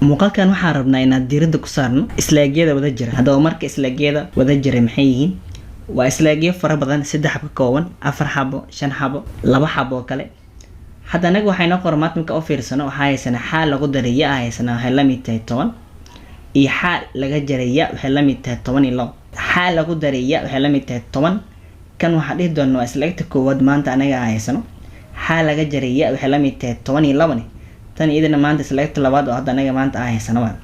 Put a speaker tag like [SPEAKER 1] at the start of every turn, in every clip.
[SPEAKER 1] Muuqaalkan waxaan rabnaa inaad diiradda ku saarno isleegyada wada jira. Haddaba marka isleegyada wada jira maxay yihiin? Waa isleegyo fara badan, saddex xabo ka kooban, afar xabo, shan xabo, laba xabo oo kale. Hadda anaga waxay noo qoran maanta, marka u fiirsano, waxaa haysanaa xaa lagu daray ya haysanaa waxay la mid tahay 10, iyo xaa laga jaray ya waxay la mid tahay 12. Xaa lagu daray ya waxay la mid tahay 10. Kan waxaa dhihi doona waa isleegta koowaad maanta anaga aan haysano. Xaa laga jaray ya waxay la mid tahay 12-ne. Tan iyadana maanta isleegta labaad oo hadda anaga maanta aan haysano. Waa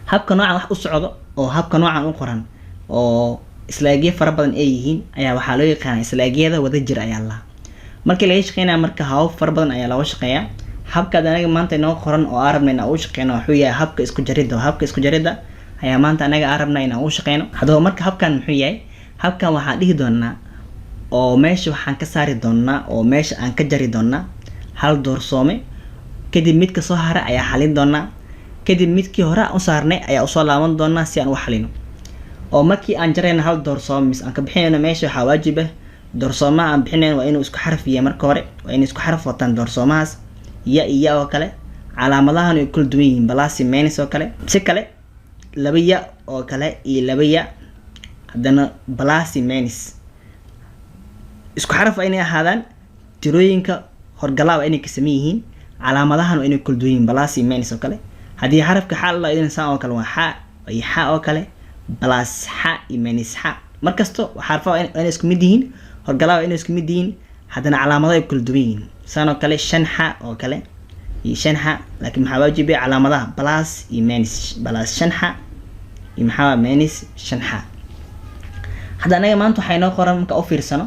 [SPEAKER 1] habka noocan wax u socdo oo habka noocan u qoran oo isleegyo fara badan ay yihiin ayaa waxaa loo yaqaanaa isleegyada wada jira ayaa lahaa. Markii laga shaqeynaya marka habab fara badan ayaa looga shaqeeyaa. Habkaad anaga maanta inoo qoran oo aan rabna inaan u shaqeyno wuxuu yahay habka isku jaridda. Habka isku jaridda ayaa maanta anaga aan rabna inaan u shaqeyno. Haddaba marka habkan muxuu yahay? Habkan waxaan dhihi doonaa oo meesha waxaan ka saari doonaa oo meesha aan ka jari doonaa hal doorsoome. Kadib midka soo hara ayaa xalin doonaa. Kadib midkii hore aan u saarnay ayaa usoo laaban doonaa si aan u xalino. Oo markii aan jarayno hal doorsoome mise aan ka bixinayno meesha, waxaa waajib ah doorsoomaha aan bixinayno waa inuu isku xaraf yahay. Marka hore waa inay isku xaraf wataan doorsoomahaas, ya iyo ya oo kale. Calaamadahan way kala duwan yihiin, plus minus oo kale. Si kale, laba ya oo kale iyo laba ya, haddana plus minus. Isku xaraf waa inay ahaadaan, tirooyinka horgalaa waa inay ka saman yihiin, calaamadahan waa inay kala duwan yihiin, plus minus oo kale. Haddii xarafka xa la idin saan oo kale, waa xa iyo xa oo kale, plus xa iyo minus xa. Markasto xarfaha waa inay isku mid yihiin, horgalaa waa inay isku mid yihiin, haddana calaamado ay kala duwan yihiin. Saan oo kale, shan xa oo kale iyo shan xa, laakiin maxaa waajib ah? Calaamadaha plus iyo minus. Plus shan xa iyo maxaa? Minus shan xa. Hadda anaga maanta waxaa inoo qoran, marka u fiirsano,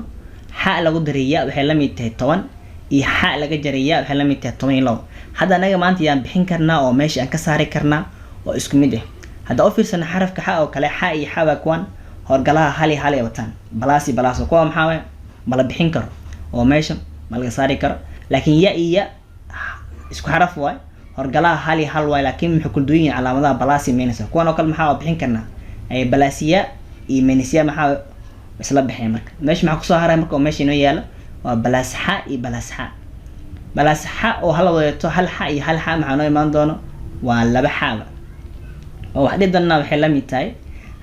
[SPEAKER 1] xa lagu daray ya waxay la mid tahay 10, iyo xa laga jaray ya waxay la mid tahay 12. Hadda anaga maanta yaan bixin karnaa oo meesha aan ka saari karnaa oo isku mid ah? Hadda u fiirsano xarafka xa oo kale, xa iyo xa waa kuwan horgalaha hal iyo hal ay wataan, plus iyo plus. Kuwa maxaa waye? Ma la bixin karo oo meesha ma laga saari karo. Laakiin ya iyo ya isku xaraf waay, horgalaha hal iyo hal waay, laakiin muxuu kala duwan yihiin calaamadaha, plus iyo minus. Kuwan oo kale maxaa waa bixin karnaa? Plus ya iyo minus ya maxaa isla baxeen? Marka meesha maxaa kusoo haray marka oo meesha inoo yaalo? Waa plus xa iyo plus xa. Plus xa oo hal wadato, hal xa iyo hal xa, maxaa noo imaan doono? Waa laba xaaba. Oo wax dhihi doonaa waxay la mid tahay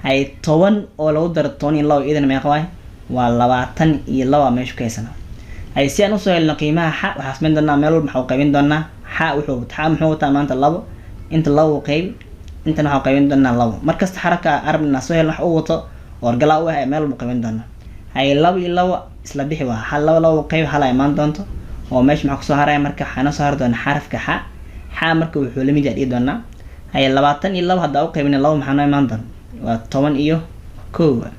[SPEAKER 1] hay 10 oo lagu daro 12, iyadana meeqa waay? Waa 22 meesha ku haysana. Hay si aan usoo helno qiimaha xa, waxaa samayn doonaa meel walba maxaa u qaybin doonaa xa. Wuxuu xa muxuu wataa maanta? Labo. Inta labo u qaybi, intana waxaa qaybin doonaa labo. Markasta xarafka arabna inaan soo helno wax u wato orgalaa u ah meel walba qaybin doonaa. Hay labo iyo labo isla bixi, waa hal. Labo labo qayb, hal ay imaan doonto. Oo meesha maxaa kusoo haraya? Marka waxaa noo soo hari doona xarafka xa. Xa marka wuxuu la mid yahay, dhihi doonaa, hay 22 haddaa u qaybina labo, maxaa noo imaan doona? Waa 11.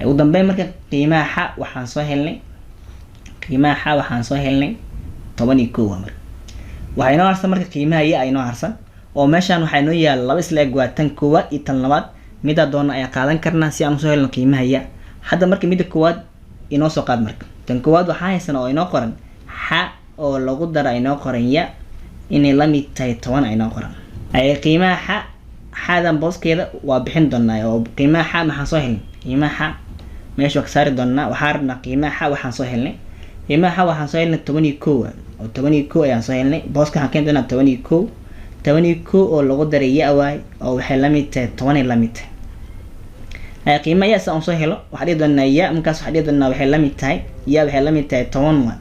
[SPEAKER 1] Ugu dambeyn marka qiimaha xa waxaan soo helnay, qiimaha xa waxaan soo helnay 11. Marka waxaa inoo harsan marka qiimaha ya inoo harsan. Oo meeshaan waxaa inoo yaala laba isla eg, waa tan koowaad iyo tan labaad. Midaa doona ayaa qaadan karnaa si aan usoo helno qiimaha ya. Hadda marka midda koowaad inoo soo qaad. Marka tan koowaad waxaa haysan oo inoo qoran xa oo lagu dara inoo qoran ya inay la mid tahay 10 inoo qoran. Ay qiimaha xa, xaadan booskeeda waa bixin doonaa. Oo qiimaha xa maxaan soo helnay? Qiimaha xa meesha waa ka saari doonaa. Waxaa rabnaa qiimaha xa. Waxaan soo helnay qiimaha xa, waxaan soo helnay 11. Oo 11 ayaan soo helnay. Booska waxaan keeni doonaa 11. 11 oo lagu daray ya waay, oo waxay la mid tahay 10 ay la mid tahay. Qiimaha ya sa aan soo helo, waxaa dhihi doonaa ya markaas, waxaa dhihi doonaa waxay la mid tahay, ya waxay la mid tahay 10 waay.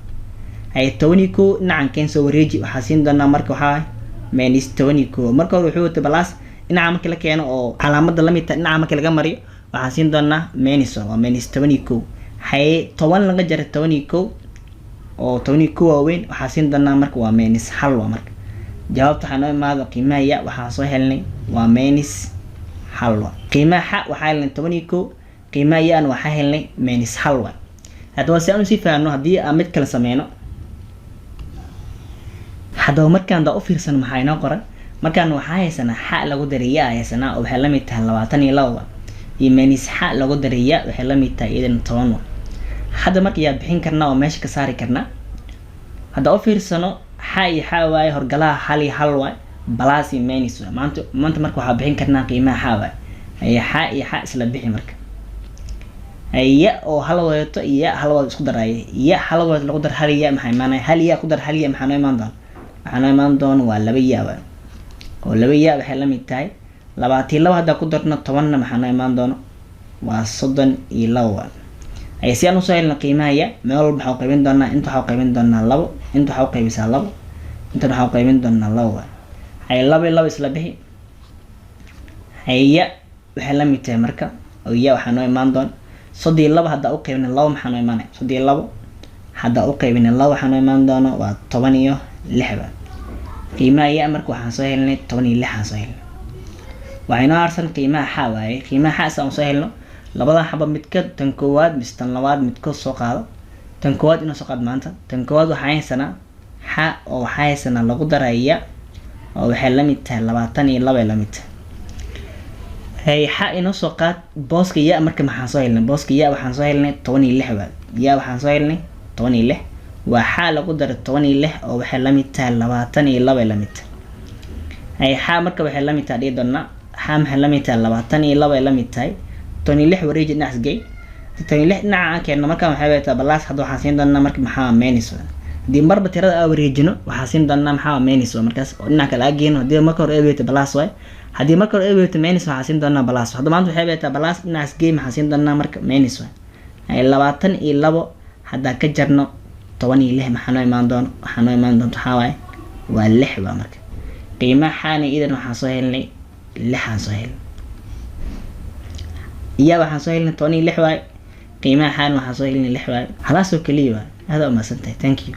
[SPEAKER 1] Hay 11 dhinacan keen, soo wareeji. Waxaa siin doonaa marka waxaa minus 11. Marka hore wuxuu watay plus, dhinaca markii la keeno oo calaamada lamid tahay dhinaca markii laga mariyo, waxaan siin doonaa minus, waa minus 11. Haye 10 laga jaray 11 oo 11 waaweyn, waxaa siin doonaa marka waa minus hal. Waa marka jawaabta waxaa noo imaado qiimaha ya waxaan soo helnay waa minus hal. Wa qiimaha xa waxaa helnay 11, qiimaha ya-na waxaa helnay minus hal. Wa haddaba si aan usii fahanno haddii aan mid kale sameyno. Haddaba markaan daa u fiirsano maxaa inoo qoran? Markaan waxaa haysanaa xa lagu daray ya haysanaa oo waxay la mid tahay 22, iyo minus xa lagu daray ya waxay la mid tahay iyadana 10. Hadda marka yaa bixin karnaa oo meesha ka saari karnaa? Hadda u fiirsano, xa iyo xa waaye, horgalaha hal iyo hal waay, plus iyo minus waay. Maanta marka waxaa bixin karnaa qiimaha xa waay. Haye xa iyo xa isla bixi. Marka ya oo hal wadato iyo ya hal wada isku daraya, ya hal wadato lagu dar hal ya, maxaa imaanaya? Hal ya ku dar hal ya, maxaa noo imaan doona? Waxaa noo imaan doona waa laba ya waay. Oo 2 ya waxay la mid tahay 22 hadda ku darno 10 maxaa noo imaan doono? Waa 32. Ay si aan u soo helno qiimaha ya, meel walba waxaan qaybin doonaa, inta waxaan qaybin doonaa 2, inta waxaan qaybisaa 2, inta waxaan qaybin doonaa 2. Ay 2 iyo 2 isla bixi. Ay ya waxay la mid tahay marka, oo ya waxaa noo imaan doona 32 hadda u qaybin 2 maxaa noo imaanaya? 32 hadda u qaybin 2 waxaa noo imaan doona waa 16 ba. Qiimaha ya marka waxaan soo helnay 16 aan soo helnay. Waxay noo harsan qiimaha xa waaye. Qiimaha xa aan soo helno labada xaba midka, tan koowaad mise tan labaad midkood soo qaado. Tan koowaad inoo soo qaad maanta. Tan koowaad waxaa haysanaa xa oo waxaa haysanaa lagu daraya oo waxay la mid tahay 22 ay la mid tahay. Hay xa inoo soo qaad booska ya. Marka maxaan soo helnay? Booska ya waxaan soo helnay 16 waa. Ya waxaan soo helnay 16, waa xa lagu daray 16 oo waxay la mid tahay 22 ay la mid tahay. Hay xa marka waxay la mid tahay dhihi doonaa, xa maxay la mid tahay? 22 ay la mid tahay. 16 wareeji dhinacaas gey. 16 dhinaca aan keenno marka waxay wadataa plus. Hadda waxaan siin doonaa marka maxaa? Minus. Haddii marba tirada aan wareejino waxaa siin doonaa maxaa? Minus. Markaas oo dhinaca kale aan geeno, haddii marka hore ay wadato plus waay, haddii marka hore ay wadato minus waxaa siin doonaa plus. Hadda maanta waxay wadataa plus, dhinacaas gey, maxaa siin doonaa marka? Minus waay. Ay 22 haddaan ka jarno 16 maxaa noo imaan doono? Waxaa noo imaan doonto waxaa waaye waa 6 waa. Marka qiimaha xaana idan waxaan soo helnay 6 aan soo helnay. Iya waxaan soo helnay 16 waay. Qiimaha xaan waxaan soo helnay 6 waay. Halaasoo keliya waay. Aad u mahadsantahay, thank you.